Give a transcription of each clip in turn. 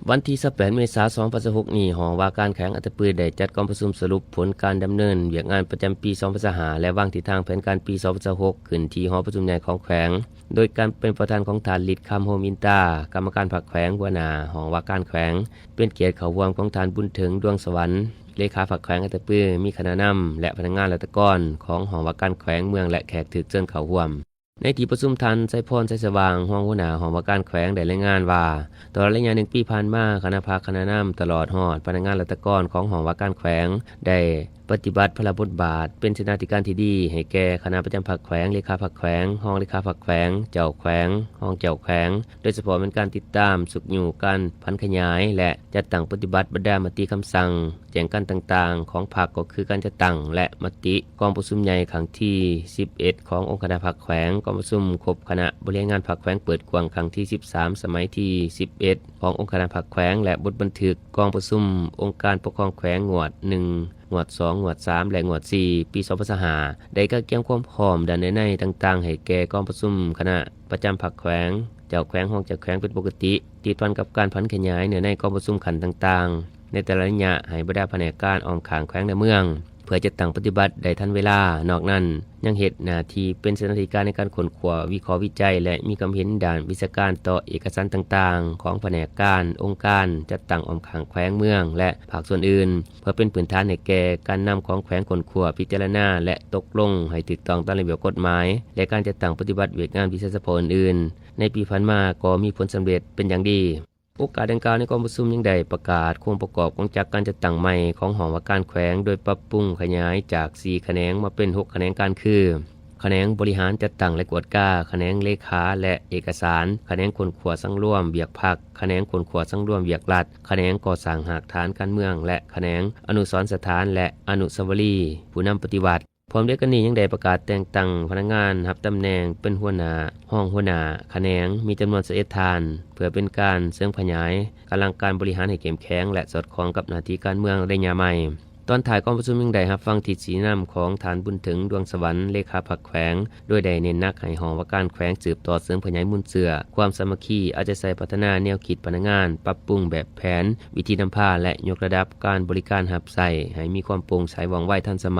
ວັນທີຊາວແປດ ເມສາ ສອງພັນຊາວຫົກນີ້, ຫ້ອງວ່າການແຂວງອັດຕະປືໄດ້ຈັດກອງປະຊຸມສະຫຼຸບຜົນການດຳເນີນວຽກງານປະຈຳປີ ສອງພັນຊາວຫ້າ ແລະ ວາງທິດທາງແຜນການປີ ສອງພັນຊາວຫົກ ຂຶ້ນທີ່ຫໍປະຊຸມໃຫຍ່ຂອງແຂວງ, ໂດຍການເປັນປະທານຂອງທ່ານ ລິດ ຄຳໂຮມອິນຕາ, ກຳມະການພັກແຂວງ, ຫົວໜ້າຫ້ອງວ່າການແຂວງ, ເປັນກຽດເຂົ້າຮ່ວມຂອງທ່ານ ບຸນເຖິງ ດວງສະຫວັນ, ເລຂາພັກແຂວງອັດຕະປື, ມີຄະນະນຳ ແລະ ພະນັກງານລັດຖະກອນຂອງຫ້ອງວ່າການແຂວງ, ເມືອງ ແລະ ແຂກຖືກເຊີນເຂົ້າຮ່ວມ. ໃນທີ່ປະຊຸມ, ທ່ານ ໄຊພອນ ໄຊສະຫວ່າງ, ຮອງຫົວໜ້າຫ້ອງວ່າການແຂວງ ໄດ້ລາຍງານວ່າ ຕະຫຼອດໄລຍະໜຶ່ງປີຜ່ານມາ, ຄະນະພັກ, ຄະນະນຳ ຕະຫຼອດຮອດພະນັກງານລັດຖະກອນຂອງຫ້ອງວ່າການແຂວງ ໄດ້ປະຕິບັດພາລະບົດບາດເປັນເສນາທິການທີ່ດີໃຫ້ແກ່ຄະນະປະຈຳພັກແຂວງ, ເລຂາພັກແຂວງ, ຮອງເລຂາພັກແຂວງ, ເຈົ້າແຂວງ, ຮອງເຈົ້າແຂວງ, ໂດຍສະເພາະແມ່ນການຕິດຕາມ, ຊຸກຍູ້ການຜັນຂະຫຍາຍ ແລະ ຈັດຕັ້ງປະຕິບັດບັນດາມະຕິຄຳສັ່ງ ແຈ້ງການຕ່າງໆຂອງພັກ ກໍຄືການຈັດຕັ້ງ ແລະ ມະຕິກອງປະຊຸມໃຫຍ່ຄັ້ງທີສິບເອັດຂອງອົງຄະນະພັກແຂວງ, ກອງປະຊຸມຄົບຄະນະບໍລິຫານງານພັກແຂວງເປີດກວ້າງຄັ້ງທີສິບສາມ ສະໄໝທີສິບເອັດຂອງອົງຄະນະພັກແຂວງ ແລະ ບົດບັນທຶກກອງປະຊຸມອົງການປົກຄອງແຂວງງວດໜຶ່ງ, ງວດສອງ, ງວດສາມ ແລະ ງວດສີ່ ປີສອງພັນຊາວຫ້າ ໄດ້ກະກຽມຄວາມພ້ອມດ້ານເນື້ອໃນຕ່າງໆໃຫ້ແກ່ກອງປະຊຸມຄະນະປະຈຳພັກແຂວງ, ເຈົ້າແຂວງ, ຮອງເຈົ້າແຂວງເປັນປົກກະຕິ, ຕິດພັນກັບການຜັນຂະຫຍາຍເນື້ອໃນກອງປະຊຸມຂັ້ນຕ່າງໆ ໃນແຕ່ລະໄລຍະໃຫ້ບັນດາພະແນກການອ້ອມຂ້າງແຂວງ ແລະ ເມືອງ ເພື່ອຈັດຕັ້ງປະຕິບັດໄດ້ທັນເວລາ. ນອກນັ້ນ ຍັງເຮັດໜ້າທີ່ເປັນເສນາທິການໃນການຄົ້ນຄວ້າ, ວິເຄາະ, ວິໄຈ ແລະ ມີຄວາມເຫັນດ້ານວິຊາການຕໍ່ເອກະສານຕ່າງໆຂອງພະແນກການ, ອົງການຈັດຕັ້ງອ້ອມຂ້າງແຂວງ, ເມືອງ ແລະ ພາກສ່ວນອື່ນ ເພື່ອເປັນພື້ນຖານໃຫ້ແກ່ການນຳຂອງແຂວງຄົ້ນຄວ້າ, ພິຈາລະນາ ແລະ ຕົກລົງໃຫ້ຖືກຕ້ອງຕາມລະບຽບກົດໝາຍ ແລະ ການຈັດຕັ້ງປະຕິບັດວຽກງານວິຊາສະເພາະອື່ນໆ ໃນປີຜ່ານມາກໍມີຜົນສຳເລັດເປັນຢ່າງດີ. ໂອກາດດັ່ງກ່າວ, ໃນກອງປະຊຸມຍັງໄດ້ປະກາດໂຄງປະກອບຂອງຈັກການຈັດຕັ້ງໃໝ່ຂອງຫ້ອງວ່າການແຂວງ, ໂດຍປັບປຸງຂະຫຍາຍຈາກສີ່ຂະແໜງມາເປັນຫົກຂະແໜງການຄື ຂະແໜງບໍລິຫານ, ຈັດຕັ້ງ ແລະ ກວດກາ, ຂະແໜງເລຂາ ແລະ ເອກະສານ, ຂະແໜງຄົ້ນຄວ້າສັງລວມວຽກພັກ, ຂະແໜງຄົ້ນຄວ້າສັງລວມວຽກລັດ, ຂະແໜງກໍ່ສ້າງຮາກຖານການເມືອງ ແລະ ຂະແໜງອະນຸສອນສະຖານ ແລະ ອະນຸສາວະລີຜູ້ນຳປະຕິວັດ. ພ້ອມດຽວກັນນີ້ ຍັງໄດ້ປະກາດແຕ່ງຕັ້ງພະນັກງານຮັບຕຳແໜ່ງເປັນຫົວໜ້າ, ຮອງຫົວໜ້າຂະແໜງ ມີຈຳນວນຊາວເອັດທ່ານ ເພື່ອເປັນການເສີມຂະຫຍາຍກຳລັງການບໍລິຫານໃຫ້ເຂັ້ມແຂງ ແລະ ສອດຄ່ອງກັບໜ້າທີ່ການເມືອງໄລຍະໃໝ່. ຕອນທ້າຍກອງປະຊຸມຍັງໄດ້ຮັບຟັງທິດຊີ້ນຳຂອງທ່ານ ບຸນເຖິງ ດວງສະຫວັນ ເລຂາພັກແຂວງ, ໂດຍໄດ້ເນັ້ນໜັກໃຫ້ຫ້ອງວ່າການແຂວງສືບຕໍ່ເສີມຂະຫຍາຍມູນເຊື້ອຄວາມສາມັກຄີ, ເອົາໃຈໃສ່ພັດທະນາແນວຄິດພະນັກງານ, ປັບປຸງແບບແຜນ, ວິທີນຳພາ ແລະ ຍົກລະດັບການບໍລິການຮັບໃຊ້ໃຫ້ມີຄວາມໂປ່ງໃສ, ວ່ອງໄວ, ທັນສະໄໝ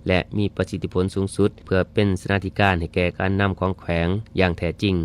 ແລະ ມີປະສິດທິຜົນສູງສຸດ ເພື່ອເປັນເສນາທິການໃຫ້ແກ່ການນຳຂອງແຂວງຢ່າງແທ້ຈິງ.